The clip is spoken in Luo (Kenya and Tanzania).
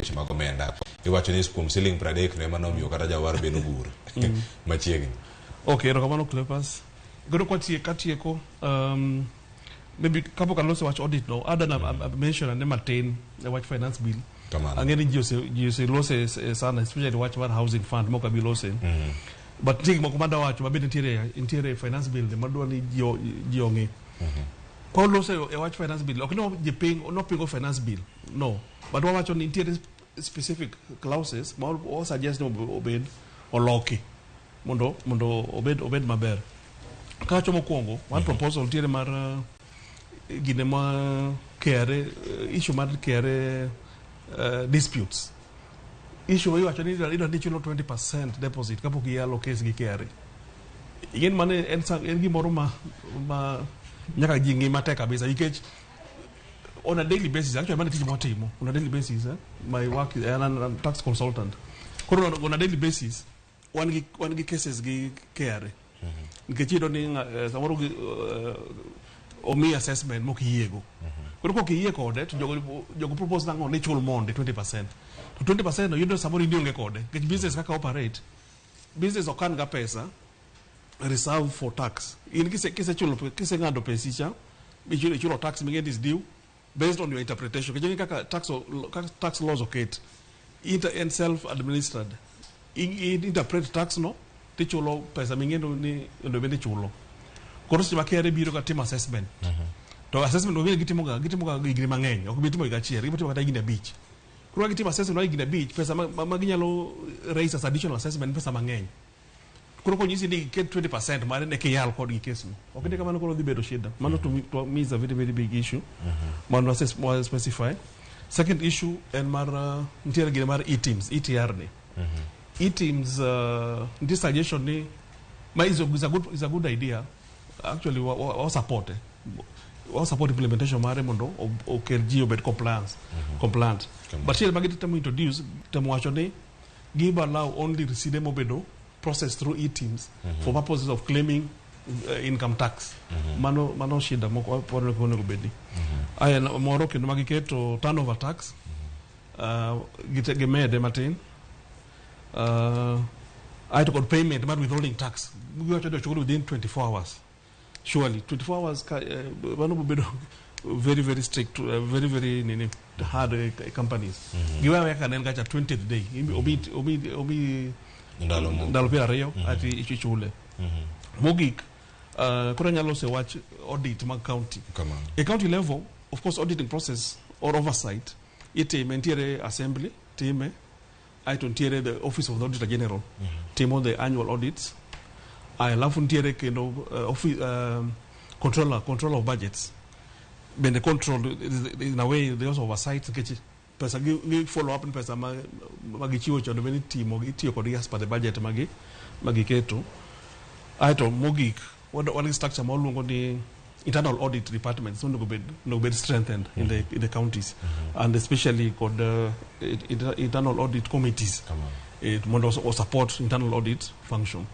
weche mag omenda. Iwacho ni kuom siling 30 no ema nomiyo kata jawar be nogur machiegni. Okay, erokamano Cleophas. Koro katieko, maybe kapok aloso wach audit no, ada na mention ane matin e wach finance bill. Kamano. Ang'e ni ji oselose sana, especially wach mar housing fund mok abi lose. But nitie gik moko mada wacho mabende nitiere e finance bill ni madwa ni ji ong'e. Kwa lose e wach finance bill, ok no ji ping, nopingo finance bill. No. But wawacho ni nitiere specific clauses ma o suggest ni obed oloki mondo obed maber. Kawacho mokwongo, one proposal nitiere mar gine ma KRA, issue mar KRA disputes. Issue ma iwacho ni idwa ni ichulo 20% deposit kapok iyalo case gi KRA. Ing'e ni mano en gimoro ma nyaka ji ng'i matek kabisa nikech on a daily basis, actually mano e tich mwatimo on a daily basis, eh? My work is an tax consultant. Koro on a daily basis wan gi cases gi KRA. Nikech iyudo ni samoro gi, omiyi assessment mok iyiego. Koro kok iyie kode to jogo propose nang'o ni chul mondi 20%. To 20% no yudo samoro in ionge kode. Nikech business kaka operate, business ok kan ga pesa reserve for tax. In kisechulo kiseng'ado pesi cha, ichulo tax ming'e is due based on your interpretation. Nikech ing'e kaka tax laws oket, en self administered. In interpret tax no tichulo pesa ming'e ni onego bed ni ichulo. Koro seche ma KRA biro ka timo assessment. To assessment ong'e gitimo ga higni mang'eny, ok bi timo higa achiel, gibiro timo kata higni 5. Koro ka gitimo assessment mar higni 5, pesa ma ginyalo raise as additional assessment pesa mang'eny. Koro konyisi ni iket 20% mare ne kiyal kodgi case no. Ok ni kamano koro dhi bedo shida. Mano to me is a very very big issue. Mondo wa specify. Second issue en mar nitiere gine mar e-TIMS, ETR ni. E-TIMS, nitie suggestion ni ma is a good idea. Actually wa support eh. Wa support implementation mare mondo okel ji obed compliant. But chiel ma gitemo introduce, temo wacho ni give allow only receipt mobedo processed through e-TIMS for purposes of claiming income tax. Mano shida moko pod onego bedi. Aya moro kendo magiketo turnover tax, gimede matin. Aeto kod payment mar withholding tax. Giwacho ni ochul within 24 hours. Surely 24 hours ka, mano bedo very very strict, very very nini hard companies. Giweyo kaka ne en gacha 20th day. Omi Ndalo moko. Ndalo 20 ati ichule. Mogik, koro anyalo loso wach audit mag county. Kamano. E county level, of course, auditing process or oversight itime nitiere assembly time, aeto nitiere the office of the auditor general timo the annual audits. Aya, alafu nitiere kendo office, controller of budgets bende control in a way they also oversight nikech pesa gi follow up ni pesa ma gichiwo chon bende itimo itiyo kodgi as per the budget ma giketo. Aeto mogik, wan gi structure ma waluongo ni internal audit departments onego bed strengthened in the counties and especially kod internal audit committees Kamano. Mondo o support internal audit function.